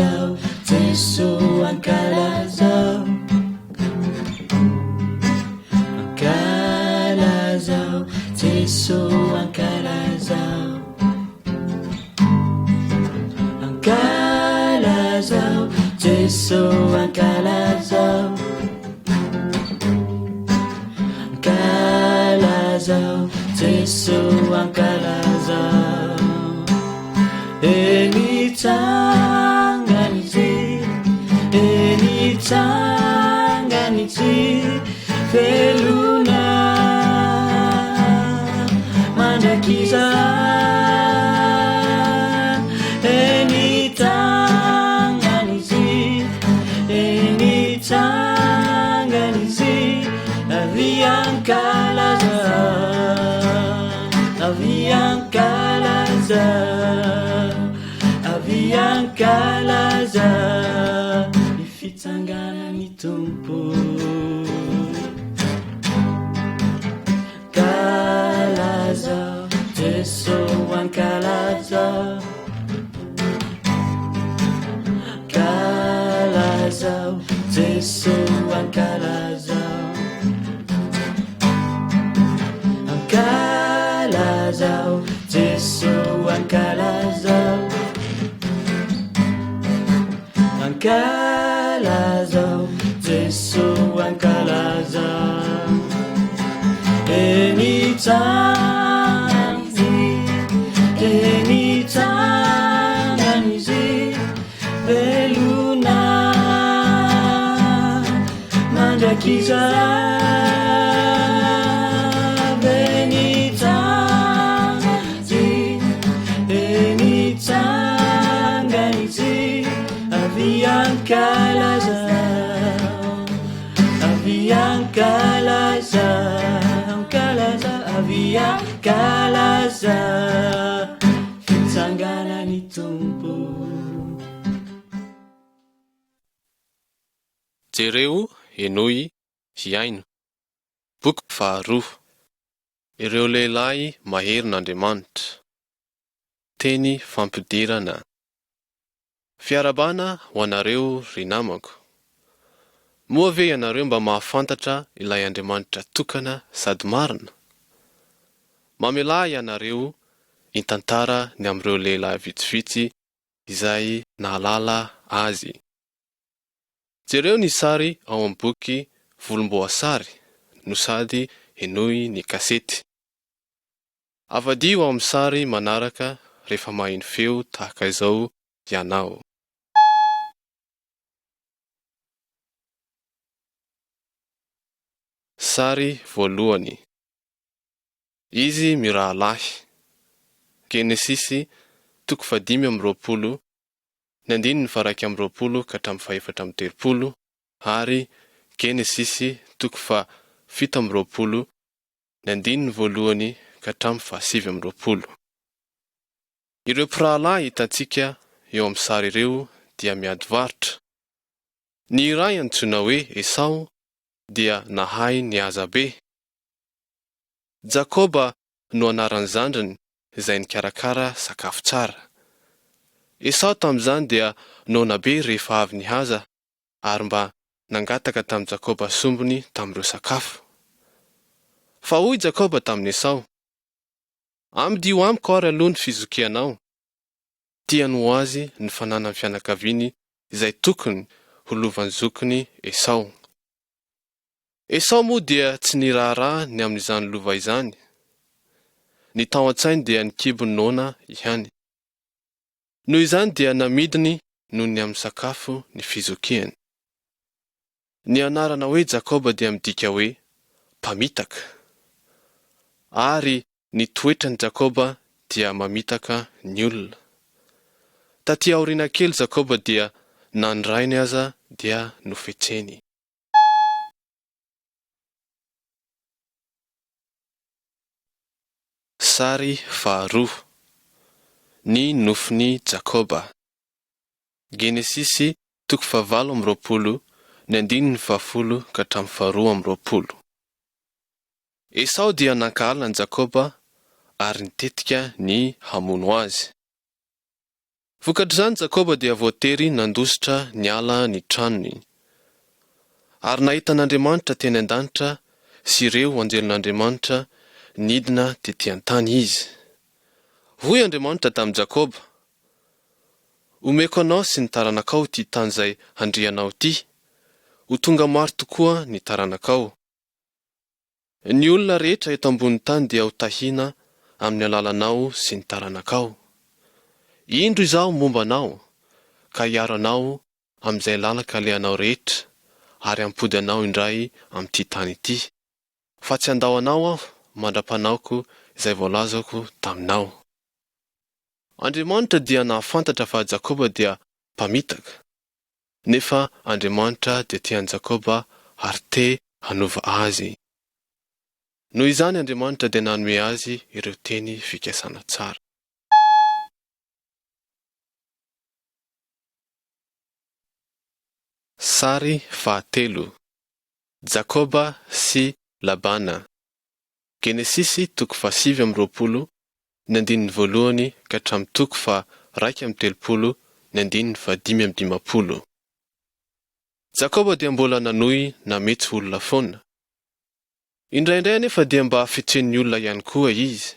Ankalazao, Jeso ankalazao. Ankalazao, Jeso ankalazao. Ankalazao, Jeso ankalazao. Ankalazao, Jeso ankalazao. E nitsangana Izy, e nitsangana Izy, velona mandrakizay. E nitsangana Izy, e nitsangana Izy, avia ankalaza, avia ankalaza, avia ankalaza ny fitsanganan'ny Tompo. Ankalaza, Jeso ankalaza. Ankalaza, Jeso ankalaza. Ankalazao, Jeso ankalazao. Ankalazao, Jeso ankalazao. E nitsangana Izy, e nitsangana Izy, velona mandrakizay. E nitsangana Izy, e nitsangana Izy, avia ankalazao, avia ankalazao, ankalaza, avia ankalaza fitsanganan'ny Tompo. Jereo, henoy, hihaino. Boky faharoa. Ireo lehilahy maherin'Andriamanitra. Teny fampidirana. Fiarahabana ho anareo ry namako. Moa ve ianareo mba mahafantatra ilay Andriamanitra tokana sady marina? Mamelà ianareo hitantara ny amin'ireo lehilahy vitsivitsy izay nahalala Azy. Jereo ny sary ao amin'ny boky volomboasary no sady henoy ny kasety. Avadiho ao amin'ny sary manaraka rehefa maheno feo tahaka izao ianao. Sary voalohany. Izy mirahalahy. Genesisy toko fahadimy amby roapolo ny andininy faha-21 ka hatramin'ny faha-34 ary Genesisy toko faha-27 ny andininy voalohany ka hatramin'ny faha-29. Ireo mpirahalahy hitantsika eo amin'ny sary ireo dia miady varotra. Ny iray antsoina hoe Esao dia nahay nihaza be. Jakoba no anaran'ny zandriny izay nikarakara sakafo tsara. Esao tamin'izany dia noana be rehefa avy nihaza ary mba nangataka tamin'i Jakoba sombiny tamin'ireo sakafo. Fa hoy Jakoba tamin'i Esao, Amidio amiko ary aloha ny fizokianao. Tiany ho azy ny fananan'ny fianakaviany izay tokony ho lovan'ny zokiny Esao. Esao moa dia tsy niraharaha ny amin'izany lova izany. Ny tao an-tsainy dia ny kibony noana ihany. Noho izany dia namidiny noho ny amin'ny sakafo ny fizokiany. Ny anarana hoe Jakoba dia midika hoe mpamitaka. Ary ny toetran'i Jakoba dia mamitaka ny olona. Taty aoriana kely Jakoba dia na ny rainy aza dia nofetseny. Sary faharoa. Ny nofin'i Jakoba. Genesisy toko fahavalo amby roapolo, ny andininy fahafolo ka hatramin'ny faharoa amby roapolo. Esao dia nankahala an'i Jakoba ary nitetika ny hamono azy. Vokatr'izany Jakoba dia voatery nandositra niala ny tranony. Ary nahita an'Andriamanitra teny an-danitra sy ireo anjelin'Andriamanitra nidina tetỳ an-tany izy. Hoy Andriamanitra tamin'i Jakoba, Omeko anao sy ny taranakao ity tany izay handrianao ity, ho tonga maro tokoa ny taranakao. Ny olona rehetra eto ambonin'ny tany dia ho tahiana amin'ny alalanao sy ny taranakao. Indro Izaho momba anao, ka hiaro anao amin'izay lalan-kalehanao rehetra, ary hampody anao indray amin'ity tany ity. Fa tsy handao anao Aho mandra-panaoko izay voalazako taminao. Andriamanitra dia nahafantatra fa Jakoba dia mpamitaka. Nefa Andriamanitra dia tia an'i Jakoba ary te hanova azy. Noho izany Andriamanitra dia nanome azy ireo teny fikasana tsara. Sary fahatelo, Jakoba sy Labana. Genesisy toko fahasivy amby 20 ny andininy voalohany ka hatramin'ny toko faha-31 ny andininy faha-55. Jakoba dia mbola nanohy nametsy olona foana. Indraindray anefa dia mba fetsen'ny olona ihany koa izy.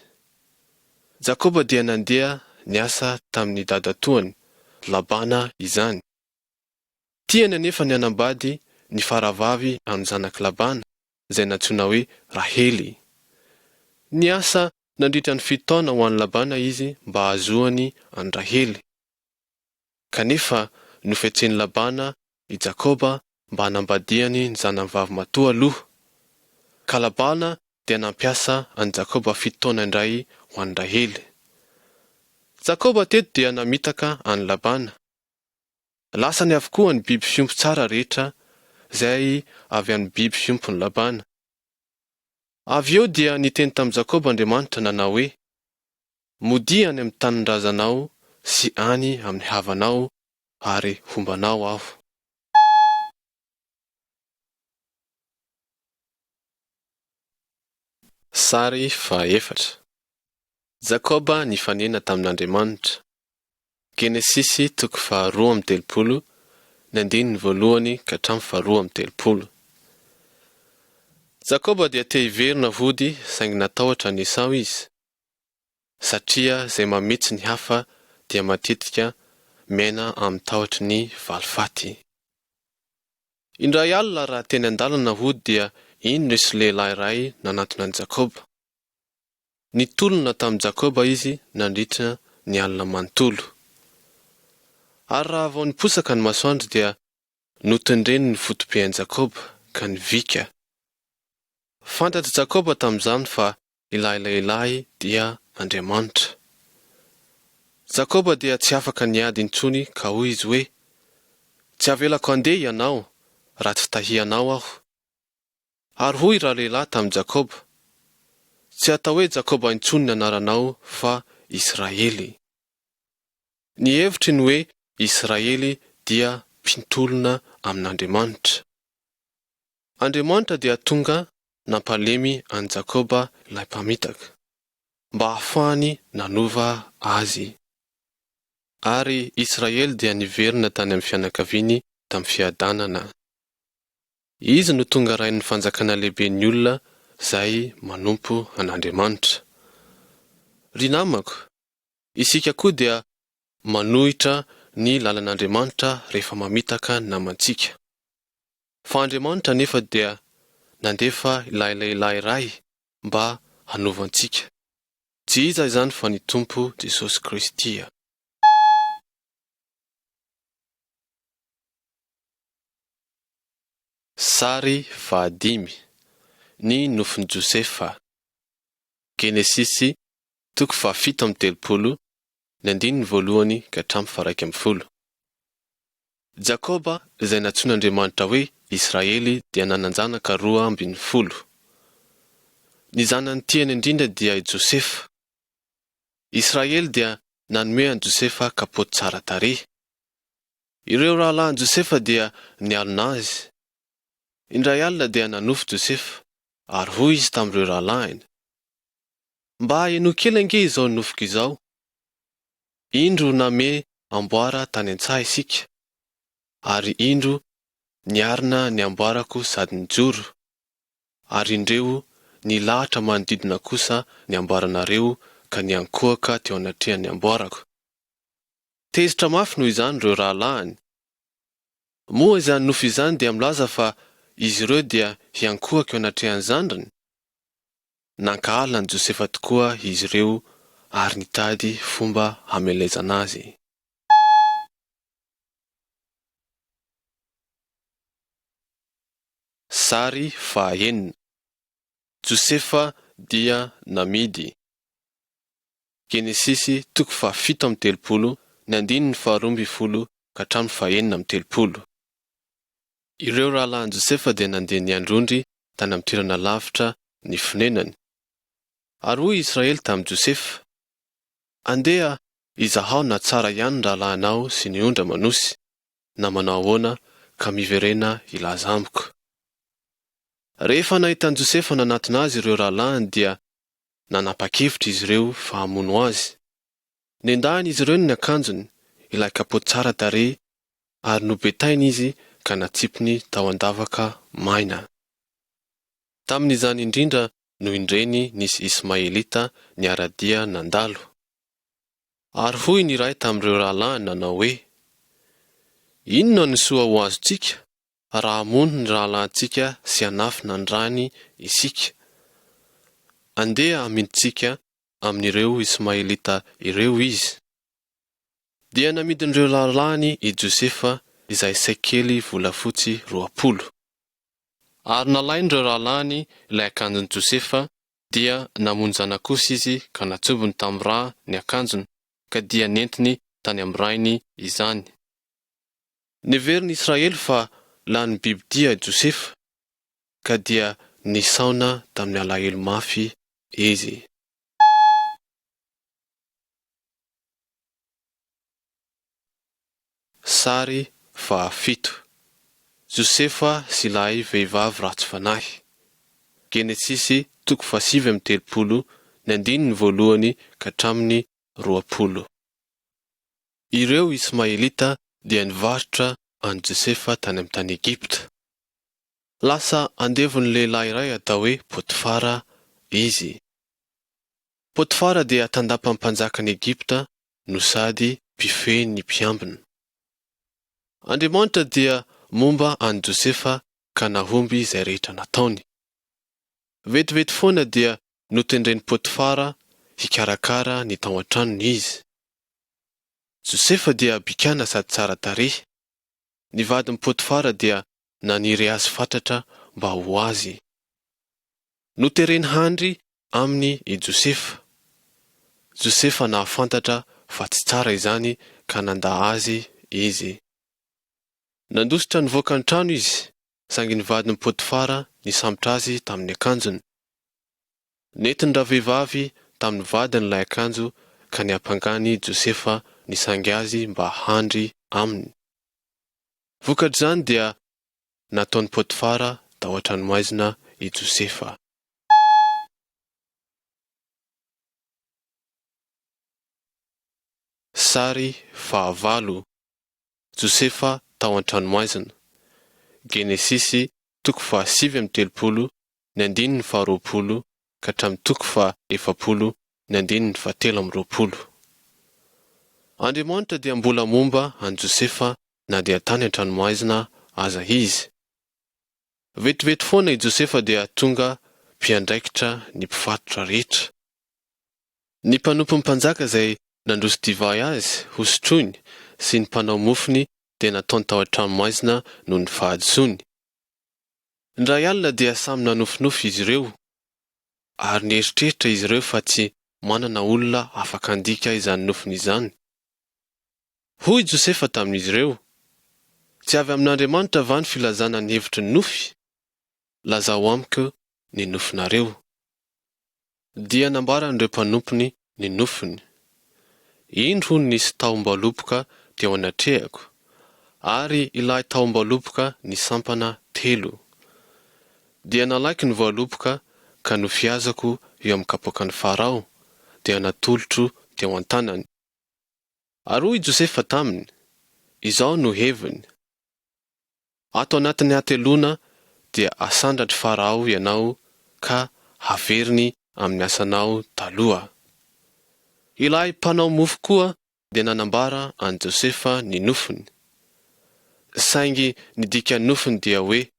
Jakoba dia nandeha niasa tamin'ny dadatoany, Labana izany. Tiany anefa ny hanambady ny faravavy amin'ny zanak'i Labana, izay nantsoina hoe Rahely. Niasa nandritra ny fito taona ho an'i Labana izy mba hahazoany an'i Rahely. Kanefa nofetsen'i Labana i Jakoba mba hanambadiany ny zanany vavimatoa aloha, ka Labana dia nampiasa an'i Jakoba fito taona indray ho an'i Rahely. Jakoba teto dia namitaka an'i Labana. Lasany avokoa ny biby fiompy tsara rehetra izay avy amin'ny biby fiompin'i Labana. Avy eo dia niteny tamin'i Jakoba Andriamanitra nanao hoe, Modia any amin'ny tanin-drazanao sy any amin'ny havanao ary homba anao Aho. Sary fahaefatra. Jakoba nifanena tamin'Andriamanitra. Genesisy toko faha-32, ny andininy voalohany ka hatramin'ny faha-32. Jakoba dia te hiverina hody saingy natahotra an'i Esao izy, satria izay mamitsy ny hafa dia matetika miaina amin'ny tahotry ny valifaty. Indray alina raha teny an-dalana hody dia iny nisy lehilahy iray nanantona an'i Jakoba. Nitolona tamin'i Jakoba izy nandritra ny alina manontolo. Ary raha vao niposaka ny masoandro dia notendreny ny foto-piain'i Jakoba, ka nivika. Fantatr'i Jakoba tamin'izany fa ilay lehilahy dia Andriamanitra. Jakoba dia tsy afaka niady intsony ka hoy izy hoe, Tsy havelako handeha ianao raha tsy tahianao aho. Ary hoy ralehilahy tamin'i Jakoba, Tsy hatao hoe Jakoba intsony ny anaranao fa Israely. Ny hevitry ny hoe Israely dia mpitolona amin'Andriamanitra. Andriamanitra dia tonga nampalemy an'i Jakoba ilay mpamitaka, mba hahafahany nanova azy. Ary Israely dia niverina tany amin'ny fianakaviany tamin'ny fiadanana. Izy no tonga rain'ny fanjakana lehiben'ny olona izay manompo an'Andriamanitra. Ry namako, isika koa dia manohitra ny lalan'Andriamanitra rehefa mamitaka ny namantsika. Fa Andriamanitra anefa dia nandefa ilay lehilahy iray mba hanova antsika. Tsy iza izany fa ny Tompo Jesosy Kristy. Sary fahadimy, Ny nofin'i Josefa. Genesisy, toko fahafito amby 30, ny andininy voalohany ka hatramin'ny faha-11. Jakoba, izay nantsoin'Andriamanitra hoe Israely, dia nanan-janaka 12. Ny zanany tiany indrindra dia i Josefa. Israely dia nanome an'i Josefa kapoty tsara tarehy. Ireo rahalahin'i Josefa dia nialona azy. Indray alina dia nanofy Josefa, ary hoy izy tamin'ireo rahalahiny, Mba henoy kely ange izao nofiko izao. Indro namehy amboara tany an-tsaha isika, ary indro niarina ny amboarako sady nijoro, ary indreo nilahatra manodidina kosa ny amboaranareo ka niankohoka teo anatrehan'ny amboarako. Tezitra mafy noho izany ireo rahalahiny. Moa izany nofy izany dia milaza fa izy ireo dia hiankohoka eo anatrehan'ny zandriny? Nankahala an'i Josefa tokoa izy ireo ary nitady fomba hamelezana azy. Sary fahaenina. Josefa dia namidy. Genesisy toko fahafito amby telopolo, ny andininy faharoa ambin'ny folo ka hatramin'ny fahenina amby telopolo. Ireo rahalahin'i Josefa dia nandeha niandry ondry tany amin'ny toerana lavitra ny fonenany. Ary hoy Israely tamin'i Josefa, Andeha izahao na tsara ihany ny rahalahinao sy ny ondry aman'osy, na manao ahoana, ka miverena hilaza amiko. Rehefa nahita an'i Josefa nanatona azy ireo rahalahiny dia nanapa-kevitra izy ireo fa hamono azy. Nendahin'izy ireo ny akanjony, ilay kapoty tsara tarehy, ary nobetainy izy ka natsipiny tao an-davaka maina. Tamin'izany indrindra no indreny nisy Ismaelita niara-dia nandalo. Ary hoy ny iray tamin'ireo rahalahiny nanao hoe, Inona no soa ho azontsika, raha hamono ny rahalahintsika sy hanafina ny rany isika? Andeha hamidintsika amin'ireo Ismaelita ireo izy. Dia namidin'ireo rahalahiny i Josefa izay sekely volafotsy 20. Ary nalain'ireo rahalahiny ilay akanjon'i Josefa, dia namono zanak'osy izy ka natsobony tamin'ny ra ny akanjony, ka dia nentiny tany amin'ny rainy izany. Neverin'i Israely fa lanin'ny bibidia i Josefa, ka dia nisaona tamin'ny alahelo mafy izy. Sary fahafito. Josefa sy ilay vehivavy ratsy fanahy. Genesisy toko fahasivy amby telopolo, ny andininy voalohany ka hatramin'ny 20. Ireo Ismaelita dia nivarotra an'i Josefa tany amin'ny tany Egypta. Lasa andevon'ny lehilahy iray atao hoe Potifara izy. Potifara dia tandapan'ny mpanjakan'i Egypta no sady mpifehy ny mpiambina. Andriamanitra dia momba an'i Josefa ka nahomby izay rehetra nataony. Vetivety foana dia notendren'i Potifara hikarakara ny tao an-tranony izy. Josefa dia bikàna sady tsara tarehy. Ny vadin'i Potifara dia naniry azy fatratra mba ho azy. Notereny handry aminy i Josefa. Josefa nahafantatra fa tsy tsara izany ka nandà azy izy. Nandositra nivoaka ny trano izy, saingy ny vadin'i Potifara nisambotra azy tamin'ny akanjony. Nentin-dravehivavy tamin'ny vadiny ilay akanjo ka niampangany Josefa nisangy azy mba handry aminy. Vokatr'izany dia nataon'i Potifara tao an-tranomaizina i Josefa. Sary fahavalo, Josefa tao an-tranomaizina, Genesisy toko fahasivy amby telopolo ny andininy faharoapolo ka hatramin'ny toko faha-efapolo ny andininy fahatelo amby roapolo. Andriamanitra dia mbola momba an'i Josefa na dia tany an-tranomaizina aza izy. Vetivety foana i Josefa dia tonga mpiandraikitra ny mpifatotra rehetra. Ny mpanompon'ny mpanjaka izay nandroso divay azy hosotroiny sy ny mpanao mofony dia nataony tao an-tranomaizina noho ny fahadisoany. Indray alina dia samy nanofinofy izy ireo, ary nieritreritra izy ireo fa tsy manana olona afaka handika izany nofiny izany. Hoy Josefa tamin'izy ireo, Tsy avy amin'Andriamanitra va ny filazana ny hevitry ny nofy? Lazao amiko ny nofinareo. Dia nambaran'ireo mpanompony ny nofiny. Indro hono nisy tahom-boaloboka teo anatrehako, ary ilay tahom-boaloboka nisampana telo. Dia nalaiko ny voaloboka ka nofiazako eo amin'ny kapoakan'i Farao, dia natolotro teo an-tanany. Ary hoy i Josefa taminy, Izao no heviny, Ato anatin'ny hateloana dia asandratr'i Farao ianao ka haveriny amin'ny asanao taloha. Ilay mpanao mofo koa dia nanambara an'i Josefa ny nofiny. Saingy ny dikan'ny nofiny dia hoe,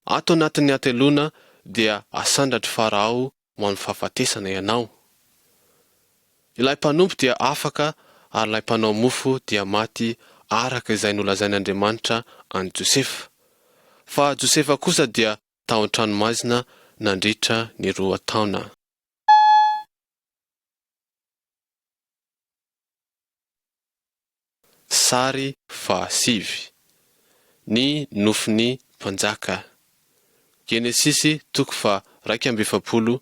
Ato anatin'ny hateloana dia asandratr'i Farao ho amin'ny fahafatesana ianao. Ilay mpanompo dia afaka ary ilay mpanao mofo dia maty araka izay nolazain'Andriamanitra an'i Josefa. Fa Josefa kosa dia tao an-tranomaizina nandritra ny roa taona. Sary fahasivy. Ny nofin'ny mpanjaka. Genesisy toko faha-41,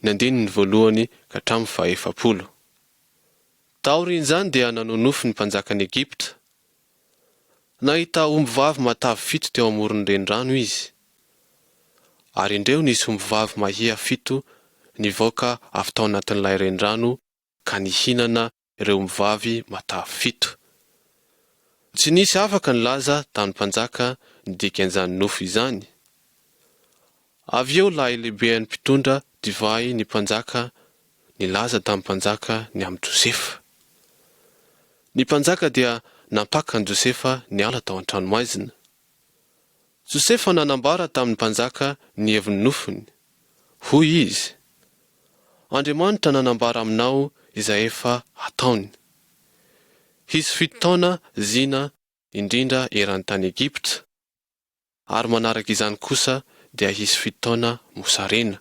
ny andininy voalohany ka hatramin'ny faha-40. Taorian'izany dia nanonofy ny mpanjakan'i Egypta. Nahita ombivavy matavy fito teo amoron'ny renirano izy. Ary indreo nisy ombivavy mahia fito nivoaka avy tao anatin'ilay renirano ka nihinana ireo ombivavy matavy fito. Tsy nisy afaka nilaza tamin'ny mpanjaka ny dikan'izany nofy izany. Avy eo ilay lehiben'ny mpitondra divay ny mpanjaka nilaza tamin'ny mpanjaka ny amin'i Josefa. Ny mpanjaka dia nampaka an'i Josefa niala tao an-tranomaizina. Josefa nanambara tamin'ny mpanjaka ny heviny nofiny. Hoy izy, Andriamanitra nanambara aminao izay efa hataony. Hisy fito taona zina indrindra eran'ny tany Egypta. Ary manaraka izany kosa dia hisy fito taona mosarena.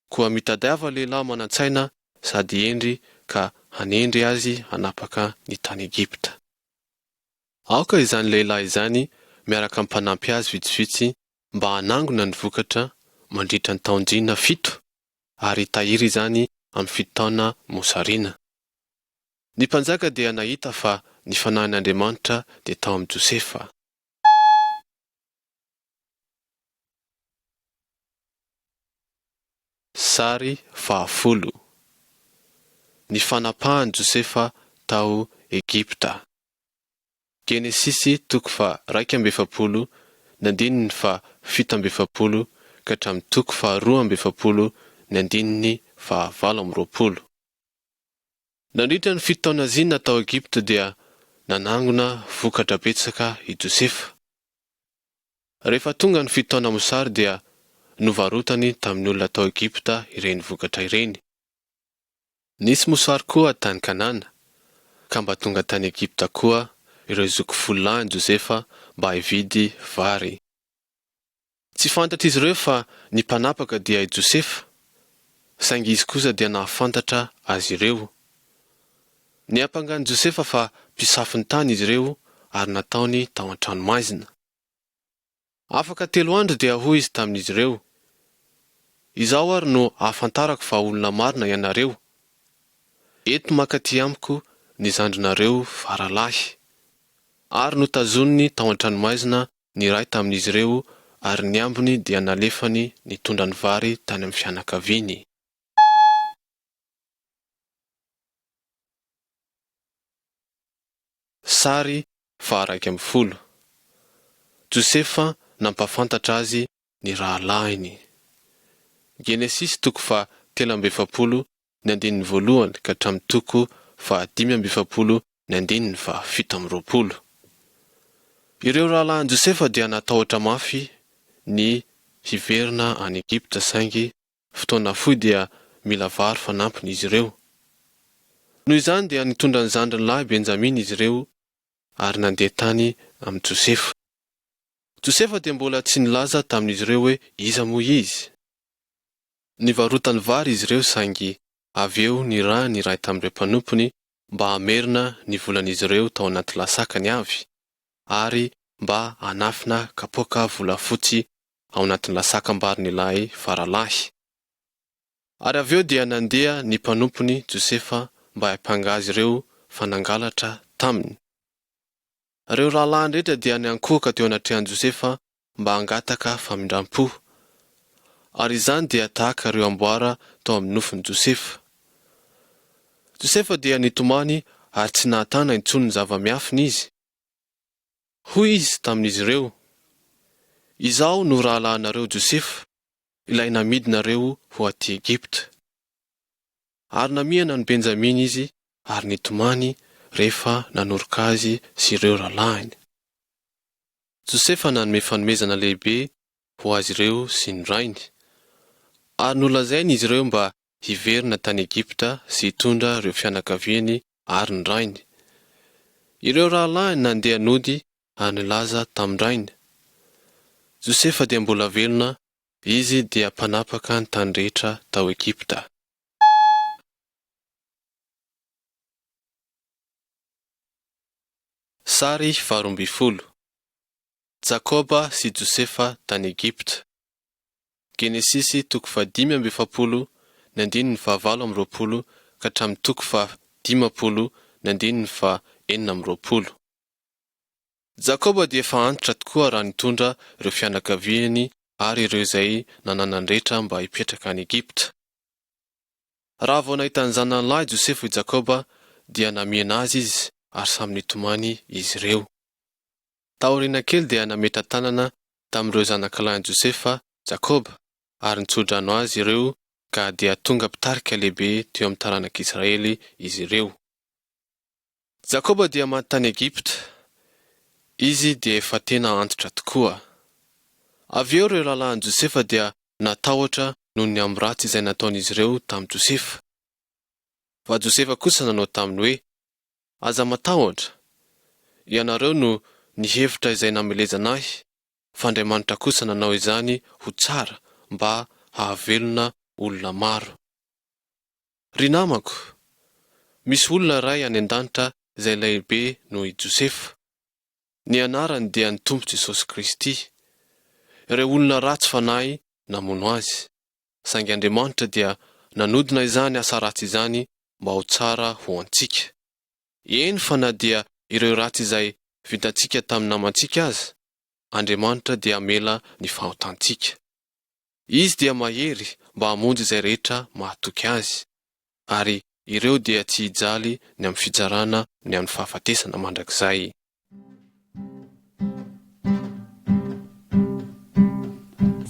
Koa mitadiava lehilahy manan-tsaina sady hendry ka hanendry azy hanapaka ny tany Egypta. Aoka izany lehilahy izany miaraka amin'ny mpanampy azy vitsivitsy mba hanangona ny vokatra mandritra ny taon-jina fito ary hitahiry izany amin'ny fito taona mosarena. Ny mpanjaka dia nahita fa ny fanahin'Andriamanitra dia tao amin'i Josefa. Sary fahafolo. Ny fanapahan'i Josefa tao Egypta. Genesisy toko faha-41 ny andininy faha-47 ka hatramin'ny toko faha-42 ny andininy faha-28. Nandritra ny fito taona zina tao Egypta dia nanangona vokatra betsaka i Josefa. Rehefa tonga ny fito taona mosary dia novarotany tamin'ny olona tao Egypta ireny vokatra ireny. Nisy mosary koa tany Kanana, ka mba tonga tany Egypta koa ireo zoky folo lahin'i Josefa mba hividy vary. Tsy fantatr'izy ireo fa ny mpanapaka dia i Josefa, saingy izy kosa dia nahafantatra azy ireo. Niampanga an'i Josefa fa mpisafo ny tany izy ireo ary nataony tao an-tranomaizina. Afaka telo andro dia hoy izy tamin'izy ireo, Izao ary no ahafantarako fa olona marina ianareo, Ento mankaty amiko ny zandrinareo faralahy. Ary notazoniny tao an-tranomaizina ny iray tamin'izy ireo ary ny ambiny dia nalefany nitondra ny vary tany amin'ny fianakaviany. Sary faha-11. Josefa nampahafantatra azy ny rahalahiny. Genesisy toko faha-43 ny andininy voalohany ka hatramin'ny toko faha-45 ny andininy faha-27. Ireo rahalahin'i Josefa dia natahotra mafy ny hiverina any Egypta saingy fotoana fohy dia mila vary fanampiny izy ireo. Noho izany dia nitondra ny zandriny lahy Benjamina izy ireo ary nandeha tany amin'i Josefa. Josefa dia mbola tsy nilaza tamin'izy ireo hoe iza moa izy. Nivarotany vary izy ireo saingy avy eo nirahiny iray tamin'ireo mpanompony mba hamerina ny volan'izy ireo tao anaty lasakany avy ary mba hanafina kapoaka volafotsy ao anatin'ny lasakam-barin'ilay faralahy. Ary avy eo dia nandeha ny mpanompony Josefa mba hiampanga azy ireo fa nangalatra taminy. Ireo rahalahiny rehetra dia niankohoka teo anatrehan'i Josefa mba hangataka famindram-po. Ary izany dia tahaka ireo amboara tao amin'ny nofin'i Josefa. Josefa dia nitomany ary tsy nahatana intsony ny zava-miafina izy. Hoy izy tamin'izy ireo, Izaho no rahalahinareo Josefa, ilay namidinareo ho aty Egypta. Ary namihana an'i Benjamina izy ary nitomany rehefa nanoroka azy sy ireo rahalahiny. Josefa nanome fanomezana lehibe ho azy ireo sy ny rainy. Ary nolazainy izy ireo mba hiverina tany Egypta sy hitondra ireo fianakaviany ary ny rainy. Ireo rahalahiny nandeha nody ary nilaza tamin-drainy. Josefa dia mbola velona, izy dia mpanapaka ny tany rehetra tao Egypta. Sary 18. Jakoba sy Josefa tany Egypta. Genesisy toko faha-45 ny andininy faha-28 ka hatramin'ny toko faha-50 ny andininy faha-26. Jakoba dia efa antitra tokoa raha nitondra ireo fianakaviany ary ireo izay nananany rehetra mba hipetraka any Egypta. Raha vao nahita ny zanany lahy Josefa i Jakoba dia namihina azy izy ary samy nitomany izy ireo. Taoriana kely dia nametra-tanana tamin'ireo zanakalahin'i Josefa Jakoba ary nitso-drano azy ireo ka dia tonga mpitarika lehibe teo amin'ny taranak'Israely izy ireo. Jakoba dia maty tany Egypta. Izy dia efa tena antitra tokoa. Avy eo ireo rahalahin'i Josefa dia natahotra noho ny amin'ny ratsy izay nataon'izy ireo tamin'i Josefa. Fa Josefa kosa nanao taminy hoe, Aza matahotra. Ianareo no nihevitra izay namelezana ahy, fa Andriamanitra kosa nanao izany ho tsara mba hahavelona olona maro. Ry namako, misy olona iray any an-danitra izay lehibe noho i Josefa. Ny anarany dia ny Tompo Jesosy Kristy. Ireo olona ratsy fanahy namono azy. Saingy Andriamanitra dia nanodina izany asa ratsy izany mba ho tsara ho antsika. Eny fa na dia ireo ratsy izay vitantsika tamin'ny namantsika aza, Andriamanitra dia hamela ny fahotantsika. Izy dia mahery mba hamonjy izay rehetra mahatoky Azy, ary ireo dia tsy hijaly ny amin'ny fitsarana ny amin'ny fahafatesana mandrakizay.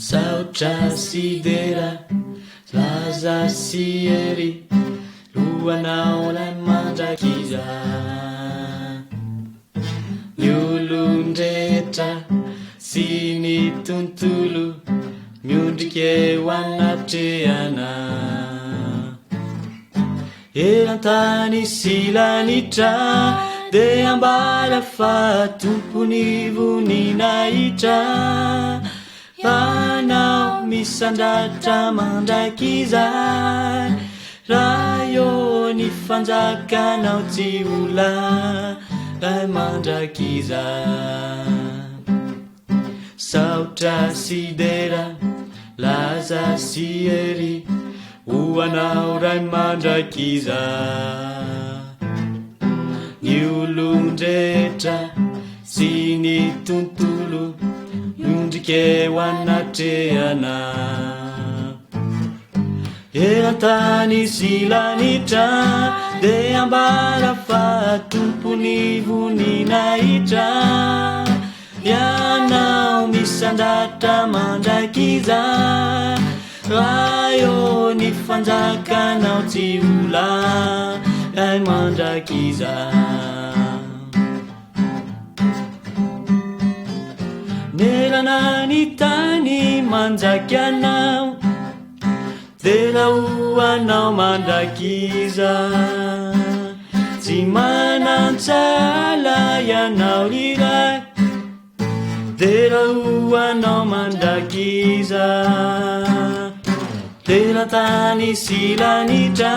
Saotra sy dera, laza sy hery, ho anao lay mandrakizay. Ny olon-drehetra sy ny tontolo miondrika eo anatrehanao. Eran-tany sy lanitra dia ambara fa tompon'ny voninahitra. Fanao misandratra mandrakizay, raha eo ny fanjakanao tsy ho lany mandrakizay. Saotra sy dera, laza sy hery, ho anao Ray mandrakizay. Ny olon-drehetra sy ny tontolo, miondrika eo anatrehanao. Eran-tany sy lanitra dia ambara fa tompon'ny voninahitra. Ianao misandratra mandrakizay, Ray ô ny fanjakanao tsy ho lany mandrakizay. Nerana ny tany manjaka anao, Dera ho anao mandrakiza. Tsy manan-tsahala ianao ry Ray. Dera ho anao mandrakiza. Dera tany sy lanitra,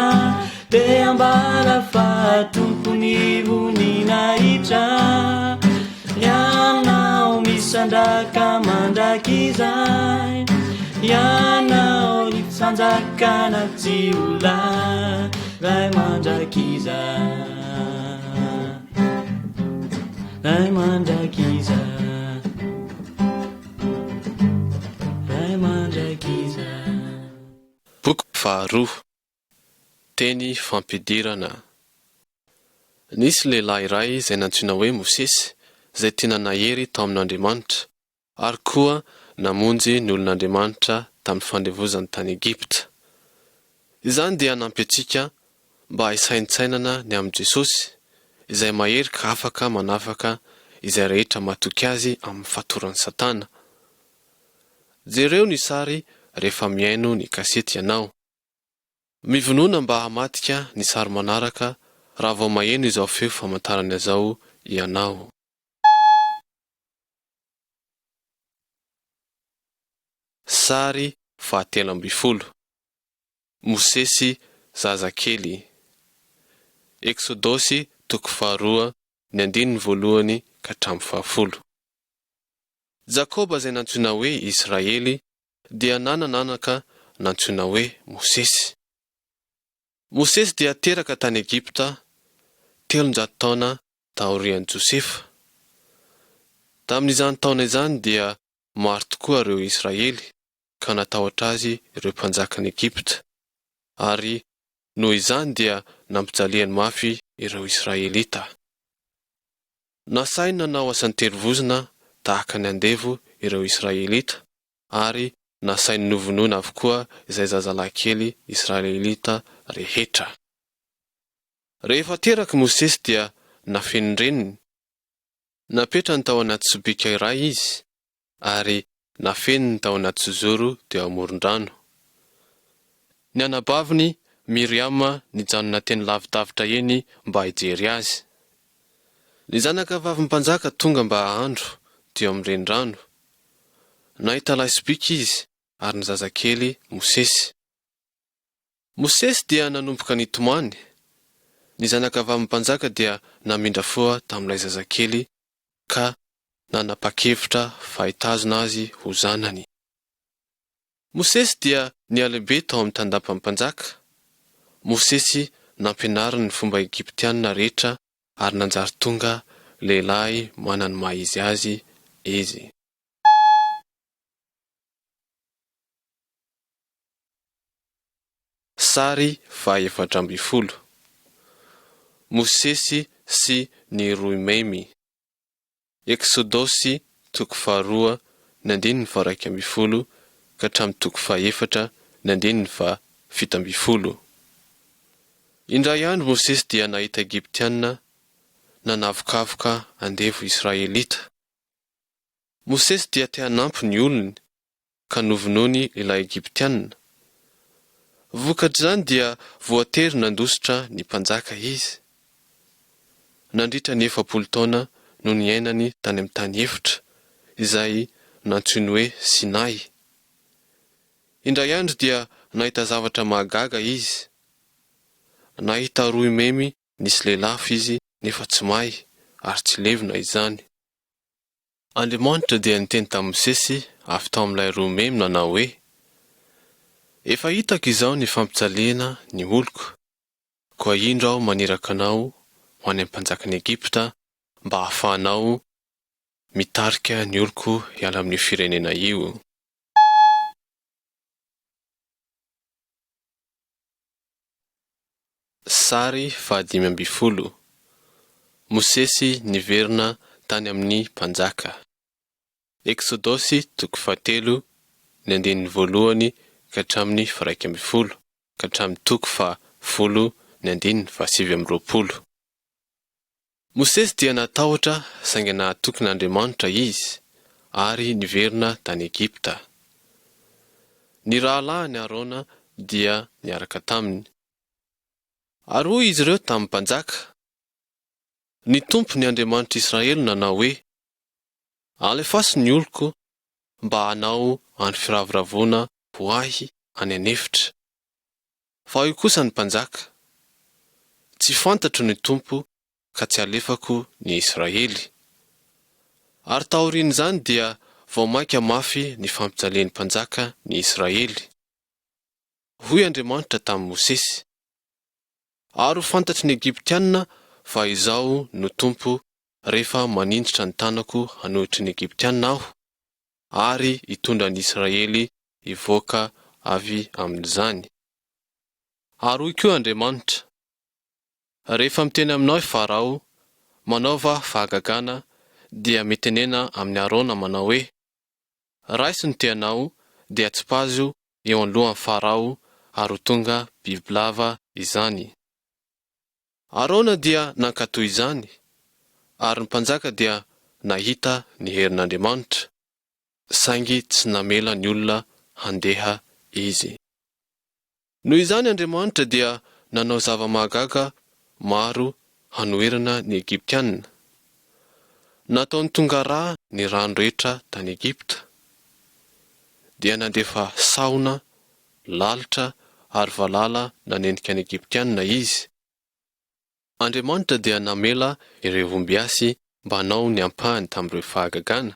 te ambara fa tompon'ny voninahitra. Ianao misandraka mandrakizay, Ianao ny fanjakana tsy ho lany mandrakizay, Ray mandrakizay, Ray mandrakizay. Boky faharoa. Teny fampidirana. Nisy lehilahy iray izay nantsoina hoe Mosesy, izay tena nahery tao amin'Andriamanitra, ary koa namonjy ny olon'Andriamanitra tamin'ny fandevozany tany Egypta. Izany dia hanampy antsika mba hisaintsainana ny amin'i Jesosy, izay mahery ka afaka manafaka izay rehetra matoky Azy amin'ny fatoran'i Satana. Jereo ny sary rehefa mihaino ny kasety ianao. Mivonona mba hamadika ny sary manaraka raha vao maheno izao feo famantarana izao ianao. Sary fahatelo ambin'ny folo. Mosesy zazakely. Eksodosy toko faharoa ny andininy voalohany ka hatramin'ny fahafolo. Jakoba izay nantsoina hoe Israely dia nanana anaka nantsoina hoe Mosesy. Mosesy dia teraka tany Egypta 300 taona taorian'i Josefa. Tamin'izany taona izany dia maro tokoa ireo Israely ka natahotra azy ireo mpanjakan'i Egypta, ary noho izany dia nampijaliany mafy ireo Israelita. Nasainy nanao asan-terivozona tahaka ny andevo ireo Israelita, ary nasainy novonoina avokoa izay zazalahy kely Israelita rehetra. Rehefa teraka i Mosesy dia nafenin-dreniny. Napetrany tao anaty sobika iray izy, ary nafeniny tao anaty zozoro teo amoron-drano. Ny anabaviny, Miriama, nijanona teny lavidavitra eny mba hijery azy. Ny zanakavavin'ny mpanjaka tonga mba hahandro teo amin'ny renirano. Nahita ilay sobika izy ary ny zazakely Mosesy. Mosesy dia nanomboka nitomany. Ny zanakavavin'ny mpanjaka dia namindra fo tamin'ilay zazakely ka nanapa-kevitra fa hitazona azy ho zanany. Mosesy dia nihalehibe tao amin'ny tandapan'ny mpanjaka. Mosesy nampianariny ny fomba egyptiana rehetra ary nanjary tonga lehilahy manana ny maha izy azy izy. Sary faha-14. Mosesy sy ny Roimemy. Eksodosy toko faharoa ny andininy faha-11 ka hatramin'ny toko fahaefatra ny andininy faha-17. Indray andro Mosesy dia nahita Egyptiana nanavokavoka andevo Israelita. Mosesy dia te hanampy ny olony ka novonoiny ilay Egyptiana. Vokatr'izany dia voatery nandositra ny mpanjaka izy. Nandritra ny 40 taona no niainany tany amin'ny tany efitra, izay nantsoiny hoe Sinay. Indray andro dia nahita zavatra mahagaga izy. Nahita rohy memy nisy lelafo izy nefa tsy may ary tsy levona izany. Andriamanitra dia niteny tamin'i Mosesy avy tao amin'ilay rohy memy nanao hoe, Efa hitako izao ny fampijaliana ny oloko, koa indro aho maniraka anao ho any amin'ny mpanjakan'i Egypta mba hahafahanao mitarika ny oloko hiala amin'io firenena io. Sary faha-15, Mosesy niverina tany amin'ny mpanjaka. Eksodosy toko fahatelo, ny andininy voalohany ka hatramin'ny faha-11 ka hatramin'ny toko faha-10 ny andininy faha-29. Mosesy dia natahotra saingy nahatoky an'Andriamanitra izy ary niverina tany Egypta. Ny rahalahiny Arona dia niaraka taminy. Ary hoy izy ireo tamin'ny mpanjaka, Ny Tompo, ny Andriamanitr'Israely nanao hoe, Alefaso ny oloko mba hanao andro firavoravoana ho ahy any an'efitra. Fa hoy kosa ny mpanjaka, Tsy fantatro ny Tompo ka tsy halefako ny Israely. Ary taorian'izany dia vao mainka mafy ny fampijalian'ny mpanjaka ny Israely. Hoy Andriamanitra tamin'i Mosesy, Ary ho fantatry ny Egyptiana fa Izaho no Tompo rehefa maninjitra ny tanako hanohitry ny Egyptiana Aho, ary hitondra ny Israely hivoaka avy amin'izany. Ary hoy koa Andriamanitra. Rehefa miteny aminao i Farao, Manaova fahagagana, dia mitenena amin'i Arona manao hoe, Raiso ny tehanao dia tsipazo eo anoloan'i Farao ary ho tonga bibilava izany. Arona dia nankatò izany, ary ny mpanjaka dia nahita ny herin'Andriamanitra, saingy tsy namela ny olona handeha izy. Noho izany Andriamanitra dia nanao zava-mahagaga maro hanoherana ny Egyptiana. Nataony tonga rà ny rano rehetra tany Egypta. Dia nandefa sahona lalitra ary valala nanenika ny Egyptiana izy. Andriamanitra dia namela ireo ombiasy mba hanao ny ampahany tamin'ireo fahagagana,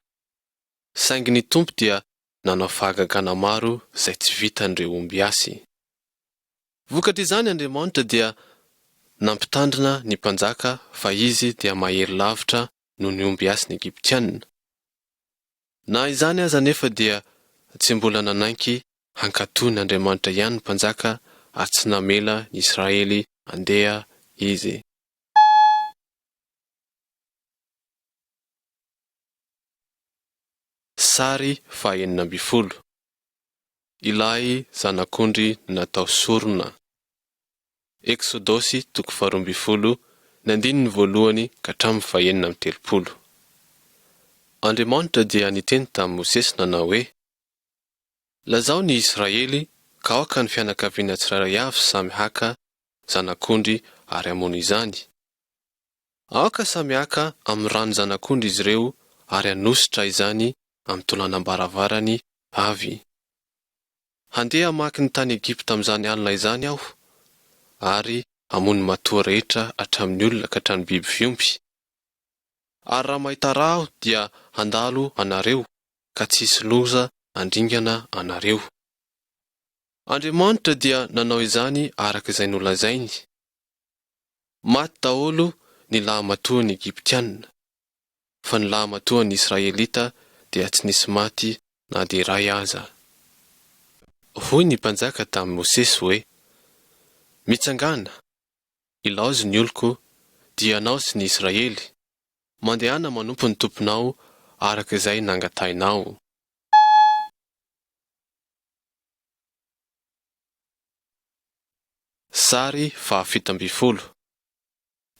saingy ny Tompo dia nanao fahagagana maro izay tsy vitan'ireo ombiasy. Vokatr'izany Andriamanitra dia nampitandrina ny mpanjaka fa izy dia mahery lavitra noho ny ombiasin'ny Egyptiana. Na izany aza anefa dia tsy mbola nanaiky hankatò ny Andriamanitra ihany ny mpanjaka ary tsy namela ny Israely handeha izy. Sary faha 16. Ilay zanak'ondry natao sorona. Eksodosy toko faharoambinifolo, ny andininy voalohany ka hatramin'ny fahenina amby telopolo. Andriamanitra dia niteny tamin'i Mosesy nanao hoe, Lazao ny Israely ka aoka ny fianakaviana tsirairay avy samy haka zanak'ondry ary hamono izany. Aoka samy haka amin'ny ran'ny zanak'ondry izy ireo ary hanosotra izany amin'ny tolanam-baravarany avy. Handeha hamaky ny tany Egypta amin'izany alina izany Aho, ary hamono ny matoa rehetra hatramin'ny olona ka hatramin'ny biby fiompy. Ary raha mahita rà Aho dia handalo anareo, ka tsy hisy loza handringana anareo. Andriamanitra dia nanao izany araka izay nolazainy. Maty daholo ny lahimatoan'ny Egyptiana, fa ny lahimatoan'ny Israelita dia tsy nisy maty na dia iray aza. Hoy ny mpanjaka tamin'i Mosesy hoe, Mitsangàna, ilaozy ny oloko, dia ianao sy ny Israely, mandehana manompo ny tomponao araka izay nangatahinao. Sary faha 17.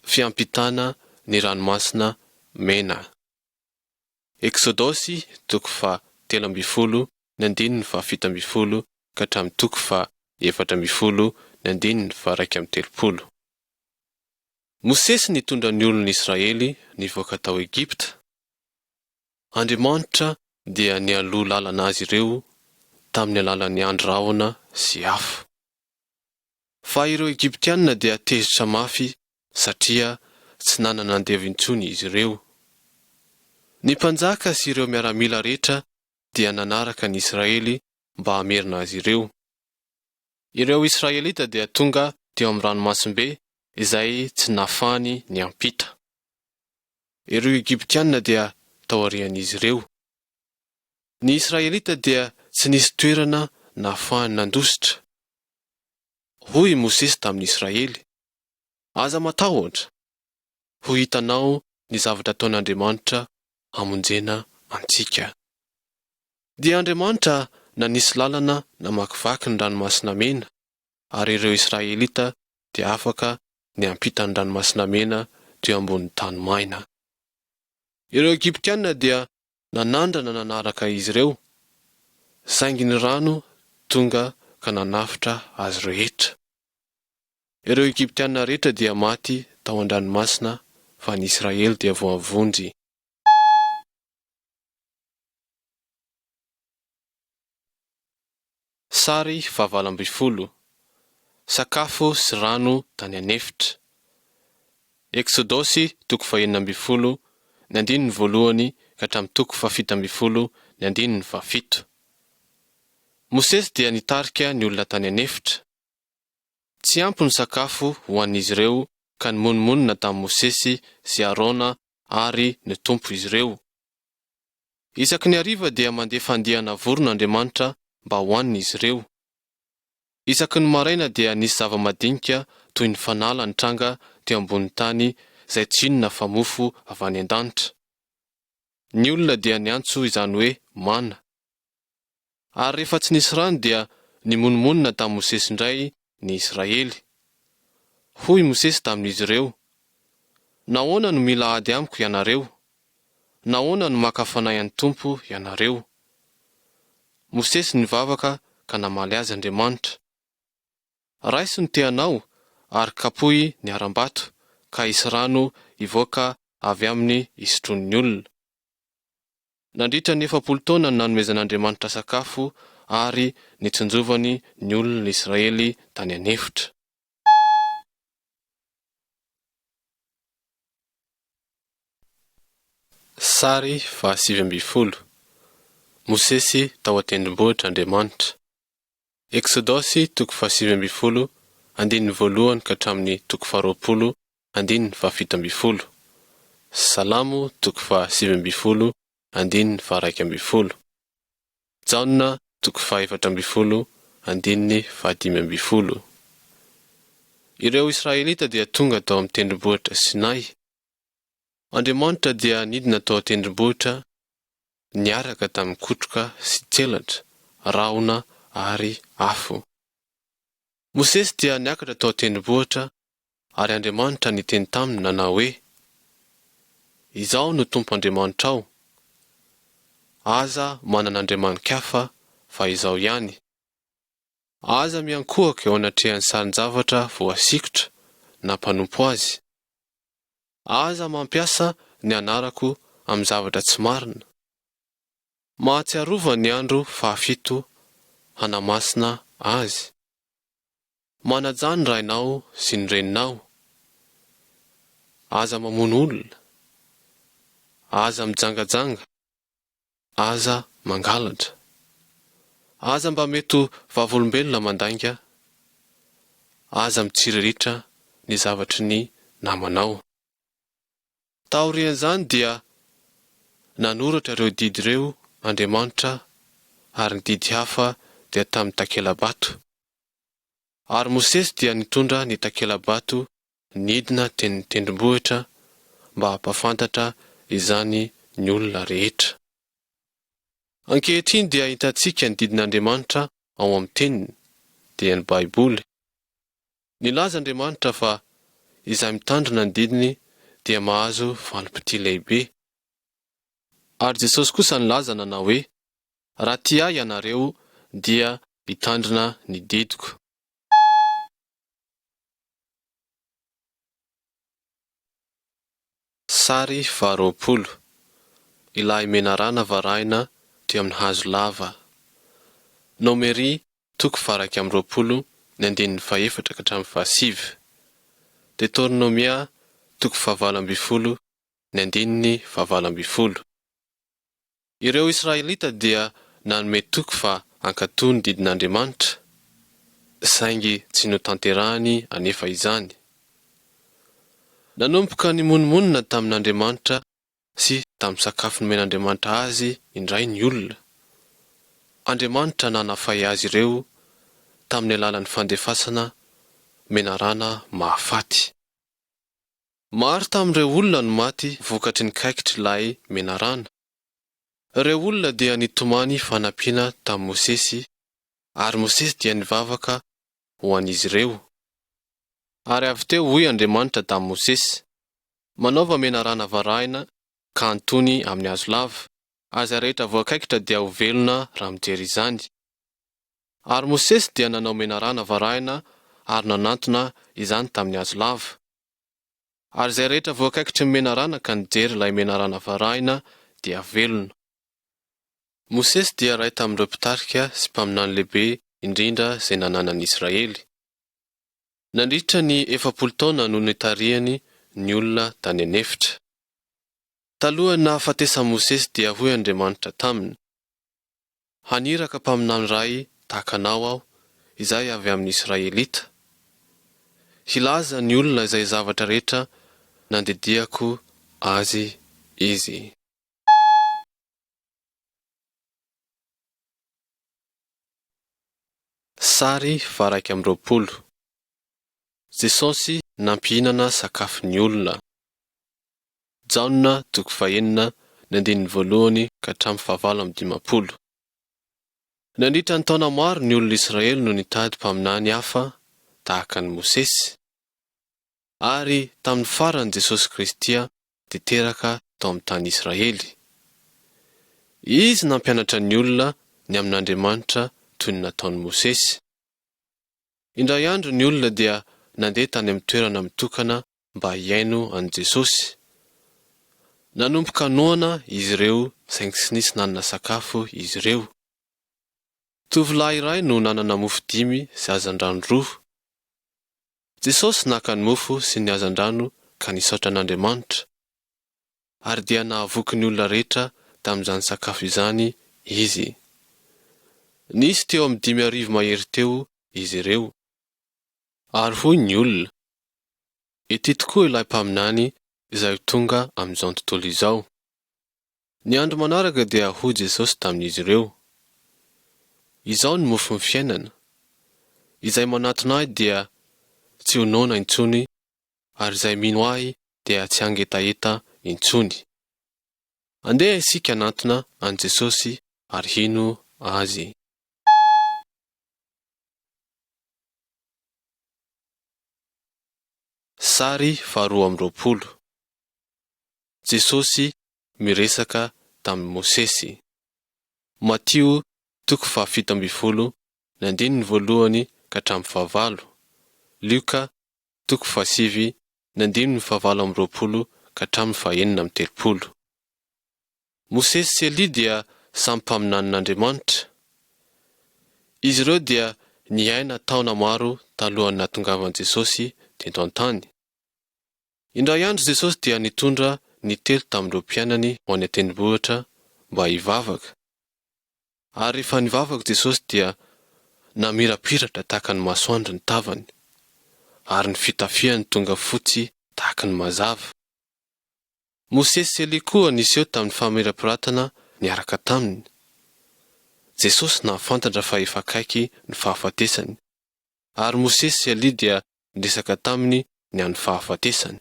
Fiampitana ny Ranomasina Mena. Eksodosy toko faha 13 ny andininy faha 17 ka hatramin'ny toko faha 14 ny andininy faha 31. Mosesy nitondra ny olon'ny Israely nivoaka tao Egypta. Andriamanitra dia nialoha lalana azy ireo tamin'ny alalan'ny andry rahona sy afo. Fa ireo Egyptiana dia tezitra mafy satria tsy nanana andevo intsony izy ireo. Ny mpanjaka sy ireo miaramila rehetra dia nanaraka ny Israely mba hamerina azy ireo. Ireo Israelita dia tonga teo amin'ny ranomasimbe izay tsy nahafahany niampita. Ireo Egyptiana dia taorian'izy ireo. Ny Israelita dia tsy nisy toerana nahafahany nandositra. Hoy i Mosesy tamin'ny Israely, Aza matahotra! Ho hitanao ny zavatra ataon'Andriamanitra hamonjena antsika. Dia Andriamanitra nanisy lalana namakivaky ny Ranomasina Mena, ary ireo Israelita dia afaka niampita ny Ranomasina Mena teo ambonin'ny tany maina. Ireo Egyptiana dia Nanandrana nanaraka izy ireo, saingy ny rano tonga ka nanafotra azy rehetra. Ireo Egyptiana rehetra dia maty tao an-dranomasina fa ny Israely dia voavonjy. Sary faha 18, Sakafo sy rano tany an'efitra. Eksodosy toko fahenina ambin'ny folo, ny andininy voalohany ka hatramin'ny toko fahafito ambin'ny folo, ny andininy fahafito. Mosesy dia nitarika ny olona tany an'efitra. Tsy ampy ny sakafo ho an'izy ireo ka nimonomonona tamin'i Mosesy sy Arona ary ny Tompo izy ireo. Isaky ny hariva dia mandefa andiana vorona Andriamanitra mba hohanin'izy ireo. Isaky ny maraina dia nisy zava-madinika toy ny fanala nitranga teo ambonin'ny tany izay tsy inona fa mofo avy any an-danitra. Ny olona dia niantso izany hoe mana. Ary rehefa tsy nisy rano dia nimonomonona tamin'i Mosesy indray ny Israely. Hoy Mosesy tamin'izy ireo, Nahoana no mila ady amiko ianareo? Nahoana no maka fanahy an'ny Tompo ianareo? Mosesy nivavaka ka namaly azy Andriamanitra. Raiso ny tehanao ary kapohy ny harambato, ka hisy rano hivoaka avy aminy hisotroin'ny olona. Nandritra ny 40 taona no nanomezan'Andriamanitra sakafo ary nitsinjovany ny olon'Israely tany an'efitra. Sary faha-19, Mosesy tao an-tendrombohitra Andriamanitra. Eksodosy toko faha-19 andininy voalohany ka hatramin'ny toko faha-20 andininy faha-17. Salamo toko faha-19 andininy faha-11. Jaona toko faha-14 andininy faha-15. Ireo Israelita dia tonga tao amin'ny tendrombohitra Sinay. Andriamanitra dia nidina tao an-tendrombohitra niaraka tamin'ny kotroka sy tselatra, rahona ary afo. Mosesy dia niakatra tao an-tendrombohitra ary Andriamanitra niteny taminy nanao hoe, Izaho no Tompo Andriamanitrao, aza manana andriamani-kafa fa Izaho ihany. Aza miankohoka eo anatrehan'ny sarin-javatra voasikotra na mpanompo azy. Aza mampiasa ny anarako amin'ny zavatra tsy marina. Mahatsiarova ny andro fahafito hanamasina azy. Manajà ny rainao sy ny reninao. Aza mamono olona. Aza mijangajanga. Aza mangalatra. Aza mba mety ho vavolombelona mandainga. Aza mitsiriritra ny zavatry ny namanao. Taorian'izany dia nanoratra ireo didy ireo Andriamanitra ary ny didy hafa dia tamin'ny takela-bato. Ary Mosesy dia nitondra ny takela-bato nidina teny tendrombohitra mba hampahafantatra izany ny olona rehetra. Ankehitriny dia hitantsika ny didin'Andriamanitra ao amin'ny Teniny, dia ny Baiboly. Nilaza Andriamanitra fa izay mitandrina ny didiny dia mahazo valim-pitia lehibe. Ary Jesosy kosa nilaza nanao hoe, Raha tia Ahy ianareo dia hitandrina ny didiko. Sary faharoapolo, Ilay menarana varahina teo amin'ny hazo lava. Nomery toko faha-21 ny andininy fahefatra ka hatramin'ny fahasivy. Detornomia toko faha-18 ny andininy faha-18. Ireo Israelita dia nanome toky fa hankatò ny didin'Andriamanitra, saingy tsy notanterahiny anefa izany. Nanomboka nimonomonona tamin'Andriamanitra sy tamin'ny sakafo nomen'Andriamanitra azy indray ny olona. Andriamanitra nanafay azy ireo tamin'ny alalan'ny fandefasana menarana mahafaty. Maro tamin'ireo olona no maty vokatry ny kaikitr'ilay menarana. Ireo olona dia nitomany fanampiana tamin'i Mosesy, ary Mosesy dia nivavaka ho an'izy ireo. Ary avy teo hoy Andriamanitra tamin'i Mosesy, Manaova menarana varahina ka antony amin'ny hazo lava, ary izay rehetra voakaikitra dia ho velona raha mijery izany. Ary Mosesy dia nanao menarana varahina ary nanantona izany tamin'ny hazo lava. Ary izay rehetra voakaikitry ny menarana ka nijery ilay menarana varahina dia velona. Mosesy dia iray tamin'ireo mpitarika sy mpaminany lehibe indrindra izay nananan'i Israely. Nandritra ny 40 taona no nitarihany ny olona tany an'efitra. Talohan'ny nahafatesan'i Mosesy dia hoy Andriamanitra taminy, Haniraka mpaminany iray tahaka anao aho, izay avy amin'ny Israelita. Hilaza ny olona izay zavatra rehetra nandidiako azy izy. Sary faha-21. Jesosy nampihinana sakafo ny olona. Jaona toko fahenina ny andininy voalohany ka hatramin'ny fahavalo amby 50. Nandritra ny taona maro ny olona Israely no nitady mpaminany hafa tahaka an'i Mosesy. Ary tamin'ny farany Jesosy Kristy dia teraka tao amin'ny tany Israely. Izy nampianatra ny olona ny amin'Andriamanitra toy ny nataon'i Mosesy. Indray andro ny olona dia nandeha tany amin'ny toerana mitokana mba hihaino an'i Jesosy. Nanomboka noana izy ireo saingy tsy nisy nanana sakafo izy ireo. Tovolahy iray no nanana mofo dimy sy hazandrano roa. Jesosy naka ny mofo sy ny hazandrano ka nisaotra an'Andriamanitra. Ary dia nahavoky ny olona rehetra tamin'izany sakafo izany Izy. Nisy teo amin'ny 5000 mahery teo izy ireo. Ary hoy ny olona, Ity tokoa ilay mpaminany izay ho tonga amin'izao tontolo izao. Ny andro manaraka dia hoy Jesosy tamin'izy ireo, Izao ny mofon'ny fiainana. Izay manatona Ahy dia tsy ho noana intsony ary izay mino Ahy dia tsy hangetaheta intsony. Andeha isika hanatona an'i Jesosy ary hino Azy. Sary faharoa amby 20. Jesosy miresaka tamin'i Mosesy. Matio toko faha-17 ny andininy voalohany ka hatramin'ny fahavalo, Lioka toko fahasivy ny andininy fahavalo amby 20 ka hatramin'ny faha-36. Mosesy sy Elia dia samy mpaminanin'Andriamanitra. Izy ireo dia niaina taona maro talohan'ny nahatongavan'i Jesosy teto an-tany. Indray andro Jesosy dia nitondra ny telo tamin'ireo mpianany ho any an-tendrombohitra mba hivavaka. Ary rehefa nivavaka Jesosy dia namirapiratra tahaka ny masoandro ny tavany, ary ny fitafiany tonga fotsy tahaka ny mazava. Mosesy sy Elia koa niseho tamin'ny famirapiratana niaraka taminy. Jesosy nahafantatra fa efa akaiky ny fahafatesany, ary Mosesy sy Elia dia niresaka taminy ny an'ny fahafatesany.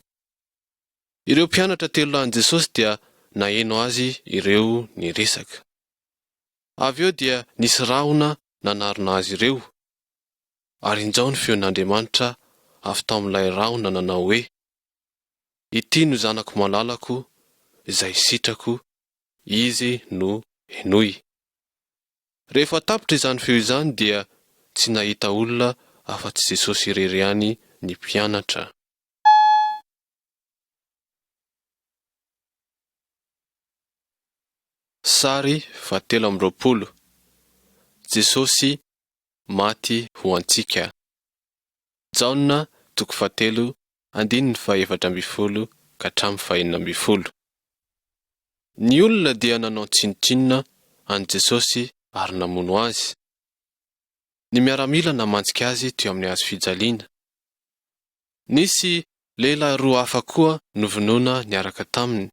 Ireo mpianatra telo lahin'i Jesosy dia naheno azy ireo niresaka. Avy eo dia nisy rahona nanarona azy ireo, ary injao ny feon'Andriamanitra avy tao amin'ilay rahona nanao hoe, Ity no Zanako malalako, izay sitrako, Izy no henoy. Rehefa tapitra izany feo izany dia tsy nahita olona afa-tsy Jesosy irery ihany ny mpianatra. Sary fahatelo amby 20, Jesosy maty ho antsika. Jaona toko fahatelo andininy faha-14 ka hatramin'ny faha-16. Ny olona dia nanao tsinontsinona an'i Jesosy ary namono Azy. Ny miaramila namantsika Azy teo amin'ny hazo fijaliana. Nisy lehilahy roa hafa koa novonoina niaraka taminy.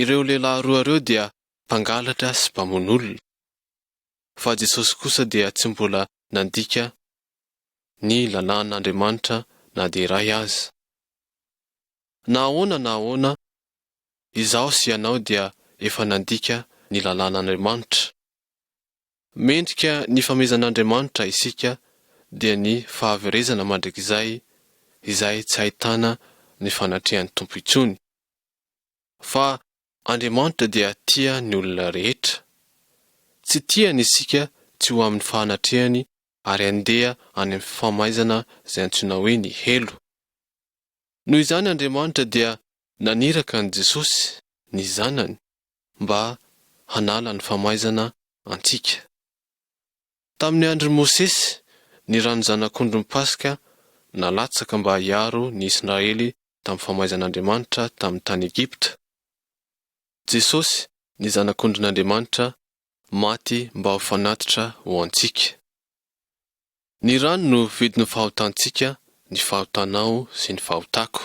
Ireo lehilahy roa ireo dia mpangalatra sy mpamono olona. Fa Jesosy kosa dia tsy mbola nandika ny lalàn'Andriamanitra na dia iray aza. Na ahoana na ahoana, izaho sy ianao dia efa nandika ny lalàn'Andriamanitra. Mendrika ny famehezan'Andriamanitra isika dia ny fahaverezana mandrakizay izay tsy ahitana ny fanatrehan'ny Tompo intsony. Fa Andriamanitra dia tia ny olona rehetra. Tsy tiany isika tsy ho amin'ny fahanatrehany ary handeha any amin'ny famaizana izay antsoina hoe ny helo. Noho izany Andriamanitra dia naniraka an'i Jesosy, ny Zanany, mba hanala ny famaizana antsika. Tamin'ny andron'i Mosesy, ny ran'ny zanak'ondrin'ny Paska nalatsaka mba hiaro ny Isiraely tamin'ny famaizan'Andriamanitra tamin'ny tany Egypta. Jesosy, ny Zanak'ondrin'Andriamanitra, maty mba ho fanatitra ho antsika. Ny rany no vidin'ny fahotantsika, ny fahotanao sy ny fahotako.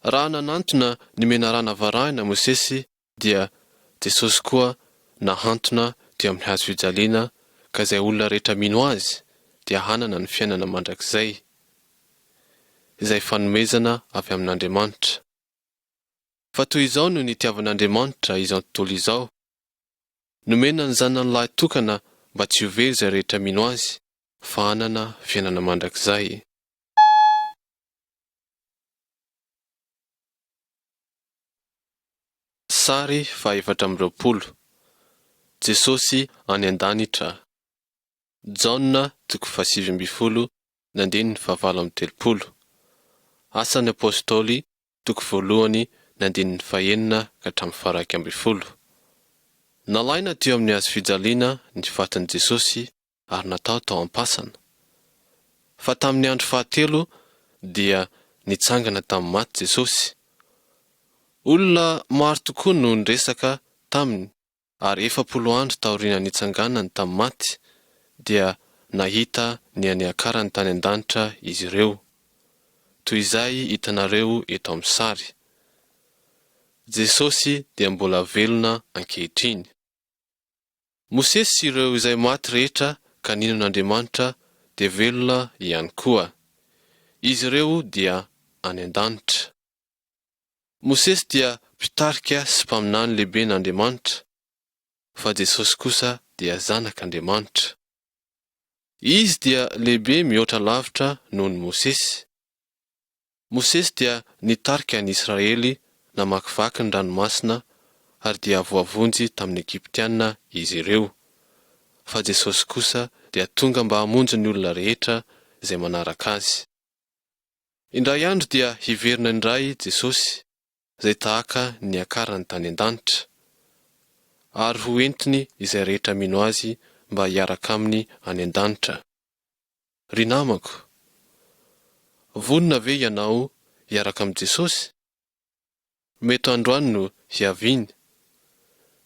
Raha nanantona ny menarana varahina Mosesy dia Jesosy koa nahantona teo amin'ny hazo fijaliana ka izay olona rehetra mino Azy dia hanana ny fiainana mandrakizay, izay fanomezana avy amin'Andriamanitra. Fa toy izao no nitiavan'Andriamanitra izao tontolo izao, Nomena ny Zanany lahy tokana mba tsy ho very izay rehetra mino Azy, fa hanana fiainana mandrakizay. Sary faha-24, Jesosy any an-danitra, Jaona toko fahasivy ambin'ny folo ny andininy fahavalo amby telopolo, Asan'ny Apostoly toko voalohany ny andininy fahenina ka hatramin'ny faha-iraika ambin'ny folo. Nalaina teo amin'ny hazo fijaliana ny fatin'i Jesosy ary natao tao am-pasana. Fa tamin'ny andro fahatelo dia nitsangana tamin'ny maty Jesosy. Olona maro tokoa no niresaka taminy ary 40 andro taoriana nitsanganany tamin'ny maty dia nahita ny niakarany tany an-danitra izy ireo, toy izay hitanareo eto amin'ny sary. Jesosy dia mbola velona ankehitriny. Mosesy sy ireo izay maty rehetra ka nino an'Andriamanitra dia velona ihany koa. Izy ireo dia any an-danitra. Mosesy dia mpitarika sy mpaminany lehiben'Andriamanitra, fa Jesosy kosa dia Zanak'Andriamanitra. Izy dia lehibe mihoatra lavitra noho ny Mosesy. Mosesy dia nitarika ny Israely namakivaky ny ranomasina ary dia voavonjy tamin'ny Egyptiana izy ireo. Fa Jesosy kosa dia tonga mba hamonjy ny olona rehetra izay manaraka Azy. Indray andro dia hiverina indray Jesosy, izay tahaka ny niakarany tany an-danitra. Ary ho entiny izay rehetra mino Azy mba hiaraka Aminy any an-danitra. Ry namako, vonona ve ianao hiaraka amin'i Jesosy? Mety androany no hiaviany.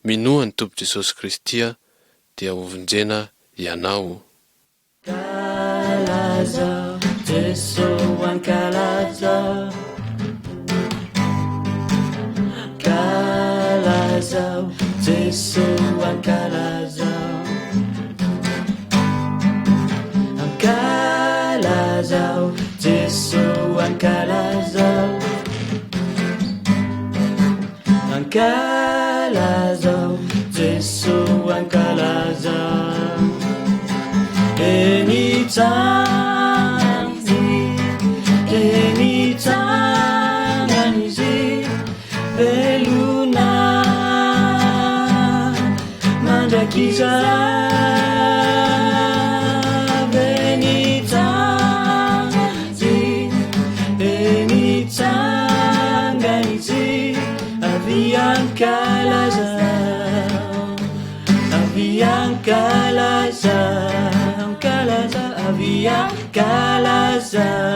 Minoa ny Tompo Jesosy Kristy dia hovonjena ianao. Ankalaza Jeso ankalaza Ankalaza Jeso ankalaza Ankalazao Jeso ankalazao Ankalazao Jeso ankalazao Eny tsangana izy Eny tsangana izy Velona mandrakizay Ankalaza, ankalaza, avia ankalaza.